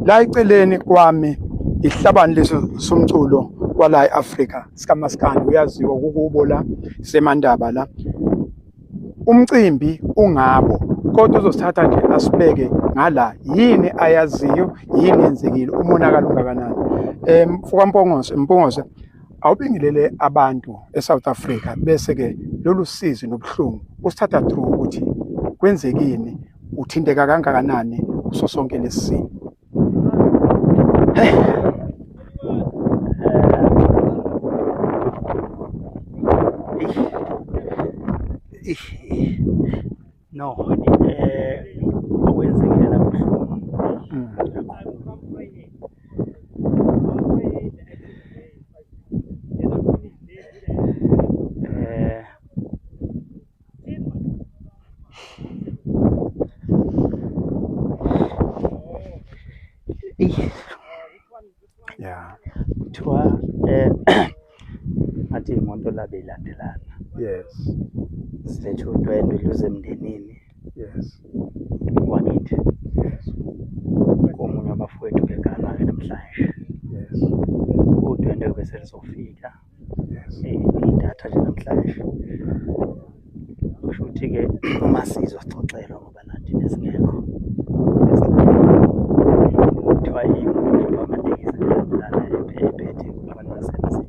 La eceleni kwami ihlabani leso somculo kwala e-Afrika sikaMaskandi, uyaziwa kukubo la semandaba la. Umcimbi ungabo kodwa uzosithatha nje asibeke ngala, yini ayaziyo, yini yenzekile, umonakalo ungakanani. Mfoka Mpongose, Mpongose, awubingelele abantu eSouth Africa, bese ke lolu sizi nobuhlungu usithatha through ukuthi kwenzekini, uthinteka kangakanani kuso sonke lesi simo. Hey. No, okwenzekile la kubuhlungu kakhulu. Eh Kuthiwa ngathi iy'moto la bey'landelana. Zilethe udwendwe luze emndenini. Wakithi. Komunye wabafowethu beganwa-ke namhlanje. Udwendwe bese luzofika. Idatha nje namhlanje. Kusho ukuthi-ke uma sizwa sixoxelwa ngoba nathi besingekho. Kuthiwa imoto amatekisi elandelana ephethe abantu basemzini.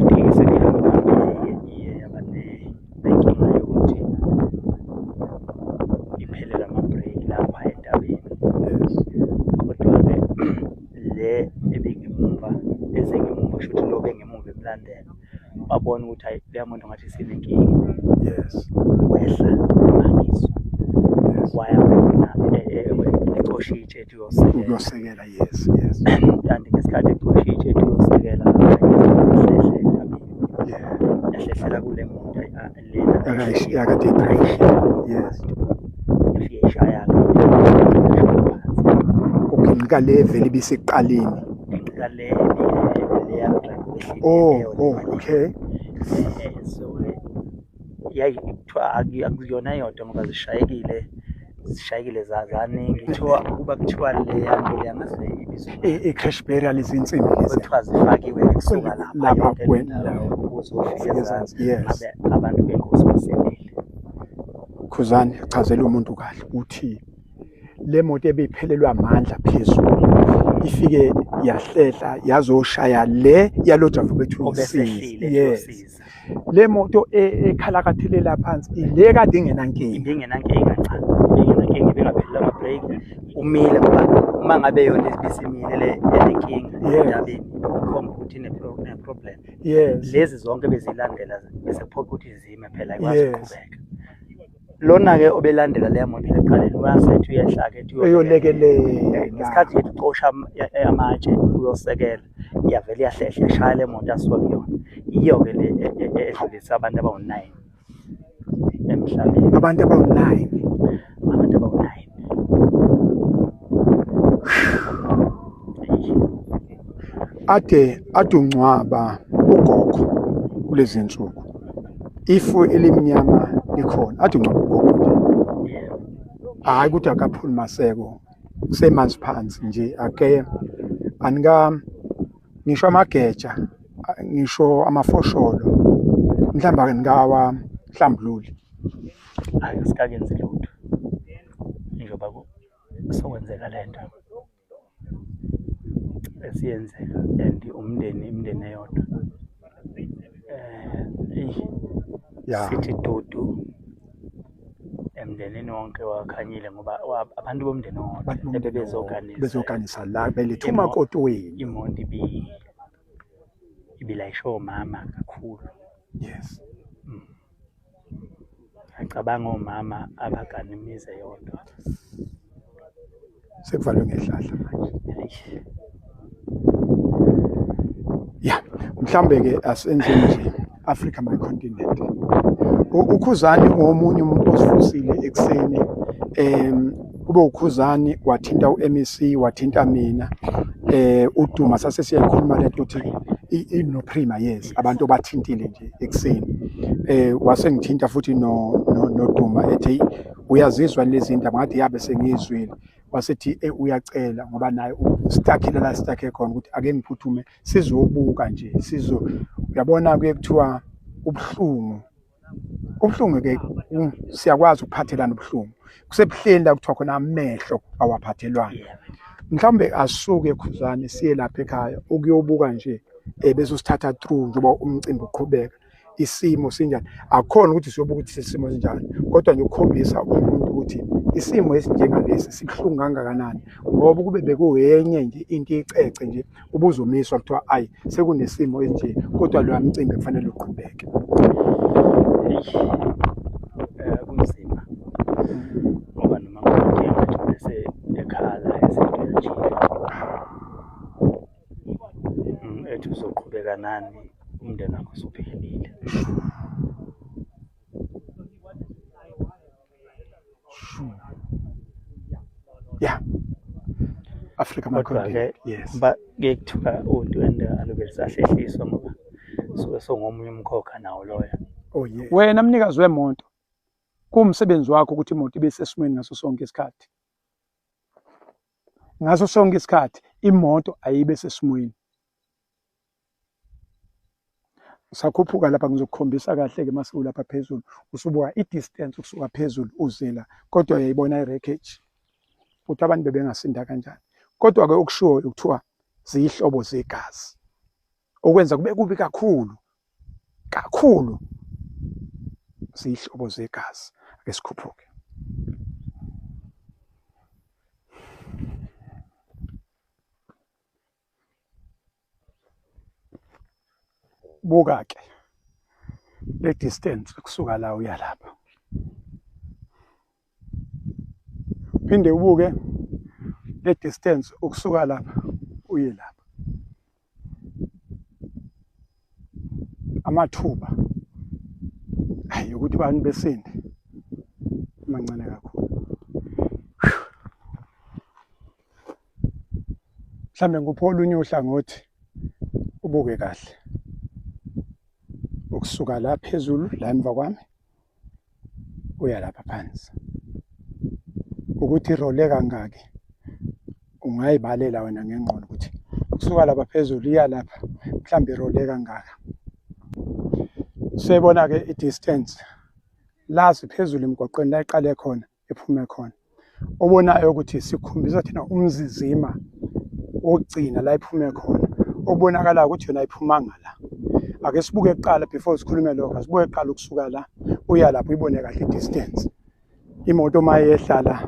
Itekisi ebihamba phambili-ke iye yaba nenkinga yokuthi iphelelwe amabhreki lapha entabeni. Kodwa-ke le ebingemumva ezengemumva kusho ukuthi lo obengemuva emlandela wabona ukuthi hayi leya moto ngathi isinenkinga. Wehla wamangizwa waya khona ecosha itshe ethi uyosekela. Uyosekela, yes. Kanti ngesikhathi ecosha itshe ethi uyosekela yahlehle entabeni. Yahlehlela kule moto lena Yakade yes. Yafike ishaya-ke Uginqika le vele ibisekuqaleni. Ginqika le leya driver Oh, okay. So yayi kuthiwa akuyona yodwa ngoba zishayekile, zishayekile zaningi. Kuthiwa kuba kuthiwa leya nto leya ngazi le ibizwa I-crash barrier lezi nsimbi lezi. Kuthiwa zifakiwe kusuka lapha Lapha yonke le ndawo ukuze ufike ezansi. Ngabe abantu bengozi basindile. Khuzani, chazela umuntu kahle uthi le moto ebiphelelwa amandla phezulu ifike yahlehla yazoshaya le yalo driver bethu. Obesehlile. Yes. Le moto ekhalakathelela phansi ile kade ingenankinga. Ibingenankinga, cha. Ibingenankinga, ibingaphelele ama-brake. Umile ngoba uma ngabe yona ibisimile le enenkinga endabeni ikhomba ukuthi ine-problem. Lezi zonke bezilandela bese kuphoqa ukuthi zime phela ikwazi ukuqhubeka. Lona-ke obelandela leya moto ekuqaleni wasethi uyehla-ke ethi uyolekelela. Ngesikhathi ethi ucosha amatshe uyosekela, iyavele iyahlehla yashaya le moto asuka kuyona. Yiyo-ke le edlulise abantu abawu-9 emhlabeni. Abantu abawu-9? Abantu abawu-9. Ade ungcwaba ugogo kulezi nsuku. Ifu elimnyama likhona, ade ungcwaba ugogo nje. Hhayi ukuthi akaphuli maseko, kusemanzi phansi nje ake anika ngisho amageja, ngisho amafosholo, mhlawumbe ake nikawa hlambululi. Hhayi, asikakenzi lutho njengoba sokwenzeka le nto esiyenzeka and umndeni imindeni eyodwa. Sithi dudu emndenini wonke wakhanyile ngoba abantu bomndeni owodwa ebebezoganisa bezoganisa la beletha umakoti wenu. Imoto ibilayishe omama kakhulu. Ngiyacabanga omama abagana imizi eyodwa. Sekuvalwe ngehlahla manje. Ya, mhlambe ke asenzeni nje Africa my continent. UKhuzani ngomunye umuntu osivusile ekuseni. Kube uKhuzani wathinta uMEC, wathinta mina. uDuma sase siyayikhuluma lento ukuthi ino Prima, yes, abantu obathintile nje ekuseni. Wase ngithinta futhi no noDuma ethi uyazizwa lezi ndaba, ngathi yabe sengizwile. Wasethi uyacela ngoba naye ustakile la stakhe khona ukuthi ake ngiphuthume sizobuka nje sizo uyabona kuye kuthiwa ubuhlungu ubuhlungu ke siyakwazi ukuphathelana ubuhlungu kusebuhleni la kuthiwa khona amehlo awaphathelwana mhlawumbe asuke khuzane siye lapha ekhaya ukuyobuka nje bese usithatha through njengoba umcimbi uqhubeka isimo sinjani akukhona ukuthi siyobuka ukuthi isimo sinjani kodwa nje ukukhombisa umuntu ukuthi isimo esinjengalesi sibuhlungu kangakanani ngoba kube bekuyenye nje into icece nje ubuzomiswa kuthiwa ayi sekunesimo esinje kodwa loya mcimbi kufanele uqhubeke. Kunzima ngoba noma ngathi bese ekhala esethi ethi uzoqhubeka nani umndeni wakho usuphelile. Yeah. Africa Kodwa-ke yes. Ba kuye kuthiwa udwendwe alube lisahlehliswa ngoba suke songomunye umkhokha nawo loyo. Oh yeah. Wena mnikazi wemoto kuwumsebenzi wakho ukuthi imoto ibe sesimweni ngaso sonke isikhathi. Ngaso sonke isikhathi imoto ayibe sesimweni. Usakhuphuka lapha ngizokukhombisa kahle-ke mase ulapha phezulu usubuka i-distance ukusuka phezulu uze la kodwa uyayibona i-wreckage ukuthi abantu bebengasinda kanjani. Kodwa-ke okushiwoyo kuthiwa ziyihlobo zegazi okwenza kube kubi kakhulu kakhulu ziyihlobo zegazi. Ake sikhuphuke. Buka ke le distance kusuka la uya lapha, phinde ubuke le distance ukusuka lapha uye lapha. Amathuba ayi ukuthi abantu besinde mancane kakhulu. Mhlambe ngikuphi olunye uhlangothi ubuke kahle ukusuka la phezulu la emva kwami uya lapha phansi ukuthi irole kangaki ungayibalela wena ngengqondo ukuthi ukusuka lapha phezulu iya lapha mhlambe irole kangaka. Usuyayibona-ke i-distance la siphezulu emgwaqweni la iqale khona ephume khona obonayo ukuthi sikhombisa thina umzizima wokugcina la iphume khona okubonakala ukuthi yona ayiphumanga la. Ake sibuke kuqala before sikhulume lokho, asibuke kuqala ukusuka la uya lapho uyibone kahle i-distance. Imoto uma yehla la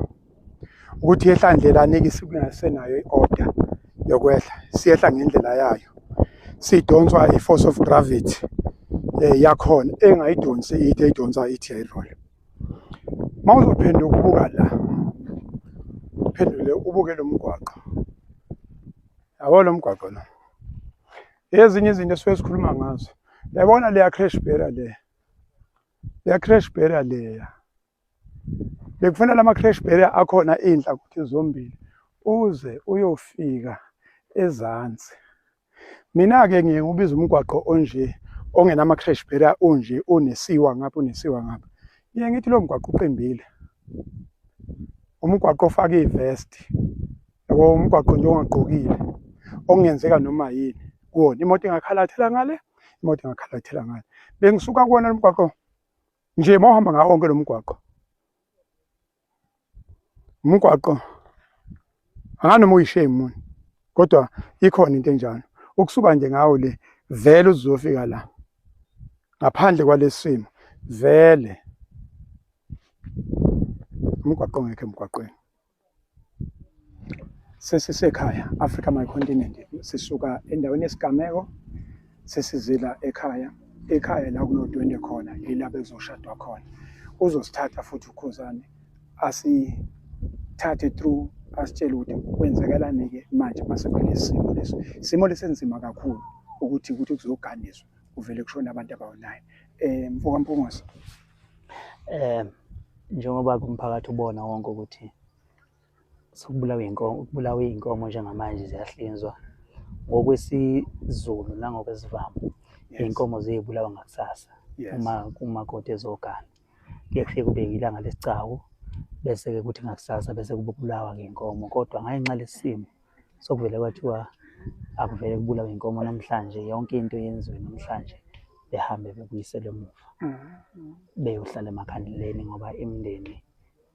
ukuthi yehla ndlelani-ke isuke ingasenayo i-order yokwehla, siyehla ngendlela yayo sidonswa i-force of gravity yakhona engayidonsi ithi eyidonsa ithi yayirola. Uma uzophenduka ubuka la, uphendule ubuke lo mgwaqo, yabo lo mgwaqo lo, ezinye izinto esuke sikhuluma ngazo, yabona leya crash barrier leya, leya crash barrier leya, bekufanele ama-crash barrier akhona iy'nhlangothi zombili uze uyofika ezansi. Mina-ke ngiye ngiwubiza umgwaqo onje ongenama-crash barrier unje unesiwa ngapha unesiwa ngapha. Ngiye ngithi lowo mgwaqo uqimbile. Umgwaqo ofake ivesti, yabo umgwaqo nje ongagqokile okungenzeka noma yini kuwona. Imoto ingakhalathela ngale, imoto ingakhalathela ngale. Bengisuka kuwona lo mgwaqo nje uma uhamba ngawo wonke lo mgwaqo. Umgwaqo anganoma uyishame muni kodwa ikhona into enjalo. Ukusuka nje ngawo le vele uzofika la ngaphandle kwalesimo vele umgwaqo ongekho emgwaqweni. Sesisekhaya Africa My Continent sisuka endaweni yesigameko sesizila ekhaya ekhaya la kunodwendwe khona yila bekuzoshadwa khona uzosithatha futhi uKhuzani asithathe through asitshele ukuthi kwenzekalani-ke manje mase kulesi simo leso isimo lesenzima kakhulu ukuthi ukuthi kuzoganiswa kuvele kushone abantu abawu-9 mfoka Mpungose. Njengoba kumphakathi ubona wonke ukuthi sokubulawa inkomo, kubulawa iy'nkomo njengamanje ziyahlinzwa ngokwesiZulu nangokwesiVamu. Iy'nkomo ziyibulawa ngakusasa uma umakoti ezogana. Kuye kufike kube ilanga lesigcawu Bese-ke kuthi ngakusasa bese kubulawa ngey'nkomo, kodwa ngenxa lesimo sokuvele kwathiwa akuvele kubulawe iy'nkomo namhlanje, yonke into yenziwe namhlanje, behambe bebuyiselwe emuva beyohlala emakhandleleni ngoba imindeni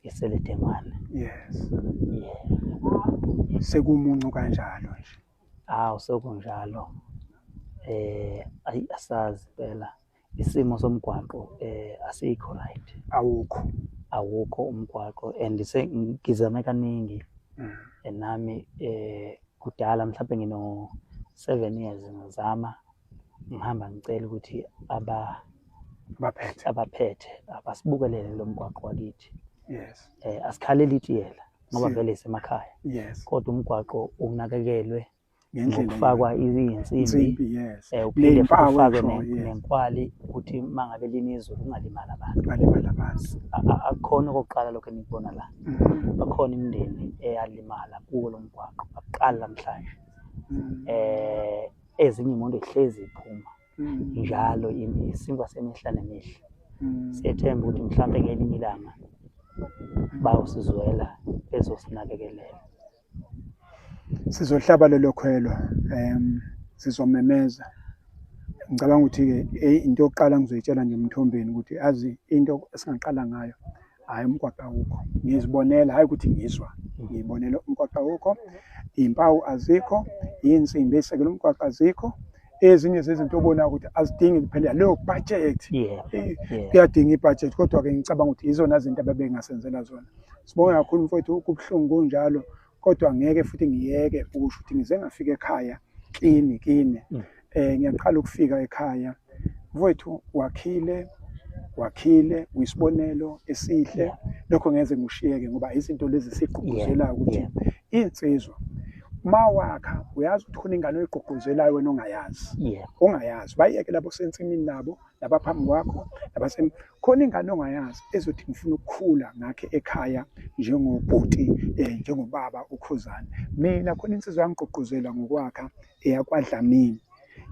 isele dengwane. Yes. Yeah. Sekumuncu kanjalo nje. Hawu, sekunjalo. Ayi, asazi impela isimo somgwaqo asikho right. Awukho. Awukho umgwaqo and ngizame kaningi nami kudala, mhlawumbe ngino 7 years ngizama, ngihamba ngicela ukuthi abaphethe abaphethe abasibukelele lo mgwaqo wakithi. Yes. Asikhaleli itiyela ngoba vele isemakhaya. Yes. Kodwa umgwaqo unakekelwe ngendlela ngokufakwa izinsimbi, insimbi, yes. Uphinde futhi Ney'mpawu ufakwe ngisho, yes. nenkwali ukuthi uma ngabe lina izulu kungalimali abantu. Kungalimali abantu. Akukhona okokuqala lokho enikubona la. Bakhona imindeni eyalimala kuwo lo mgwaqo, akuqali namhlanje. Ezinye iy'moto zihlezi ziphuma njalo, isinkwa semihla nemihla. Siyethemba ukuthi mhlampe ngelinye ilanga bayosizwela, bezosinakekelela. Sizohlaba lelo khwelo, sizomemeza. Ngicabanga ukuthi-ke into yokuqala ngizoyitshela nje uMthombeni ukuthi azi into esingaqala ngayo, hhayi umgwaqo awukho. Ngizibonela, hhayi ukuthi ngizwa, ngiyibonela umgwaqo awukho, iy'mpawu azikho, iy'nsimbi ey'sekela umgwaqo azikho. Ezinye zezinto obonayo ukuthi azidingi kuphela leyo budget. Kuyadinga i-budget, kodwa-ke ngicabanga ukuthi yizona zinto ababengasenzela zona. Sibonge kakhulu mfowethu, kubuhlungu kunjalo, kodwa ngeke futhi ngiyeke ukusho ukuthi ngize ngafika ekhaya kini kini. Ngiyaqala ukufika ekhaya mfowethu, wakhile wakhile uyisibonelo esihle. Lokho ngeze ngishiyeke ngoba izinto lezi sigqugquzelayo ukuthi insizwa mawakha uyazi ukuthi khona ingane oyigqugquzelayo wena ongayazi. Ongayazi bayeke labo sensimini nabo nabaphambi kwakho nabase khona ingane ongayazi ezothi ngifuna ukukhula ngakhe ekhaya njengobhuti, njengobaba uKhuzani. Mina khona insizwa yangigqugquzela ngokwakha eyakwaDlamini,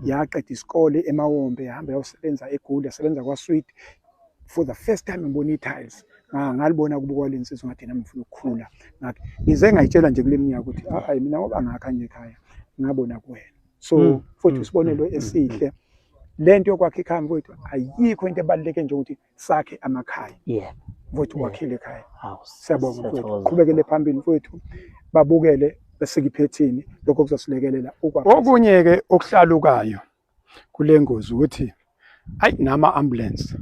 yaqeda isikole eMawombe, yahamba yayosebenza eGoli, yasebenza kwaSweet. For the first time ngibona i-tiles, ngalibona kubo kwale nsizwa, ngathi nami ngifuna ukukhula ngakhe. Ngize ngayitshela nje kule minyaka ukuthi hayi mina ngoba ngakha nje ekhaya ngabona kuwena. So futhi isibonelo esihle lento yokwakha ikhaya mfowethu, ayikho into ebaluleke nje ukuthi sakhe amakhaya. Mfowethu wakhile ekhaya. Siyabonga mfowethu, qhubekele phambili mfowethu, babukele besike iphethini, lokho kuzosilekelela ukwakha. Okunye-ke okuhlalukayo kule ngozi ukuthi ayi nama ambulance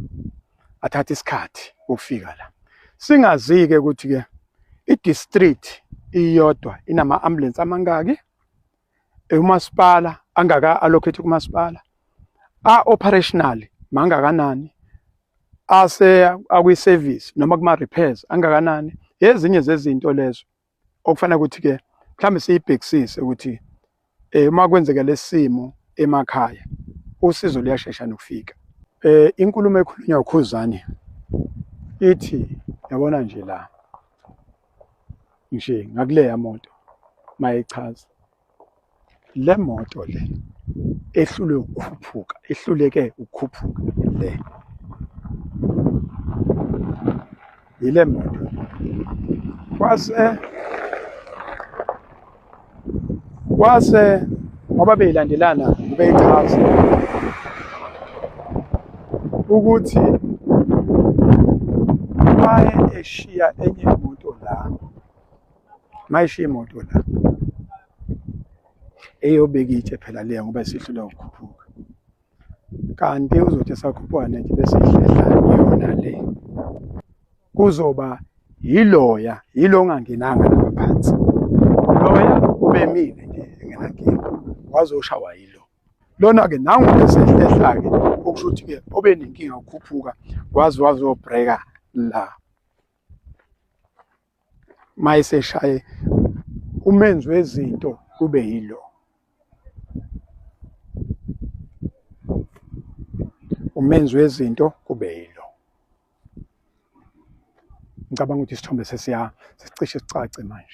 athatha isikhathi ukufika la. Singazi-ke ukuthi-ke i-district iyodwa inama ambulance amangaki, umasipala angaka allocate kumasipala, a operational mangakanani, ase akwi service noma kuma repairs angakanani. Ezinye zezinto lezo okufanele ukuthi ke mhlawumbe siyibhekisise ukuthi uma kwenzeka lesimo emakhaya usizo luyashesha nokufika. Inkulumo ekhulunywa uKhuzani ithi yabona nje la nje ngakuleya moto mayichaza le moto le ehlulwe ukukhuphuka, ehluleke ukukhuphuka le yile moto kwase ngoba beyilandelana beyichaza ukuthi maye eshiya enye imoto la, mayishiya imoto la eyobeka itshe phela leya ngoba isihluleka ukukhuphuka, kanti uzothi esakhuphuka netshe bese ihlehla yona le, kuzoba yiloya yilo ongangenanga lapha phansi, loya ubemile nje engenankinga wazoshawa yilo lona-ke nangu esehlehla-ke, okusho ukuthi-ke obenenkinga ukukhuphuka waze wazobhreka la mayeseshaye umenzi wezinto kube yilo. Umenzi wezinto kube yilo. Ngicabanga ukuthi isithombe sesicishe sicace manje.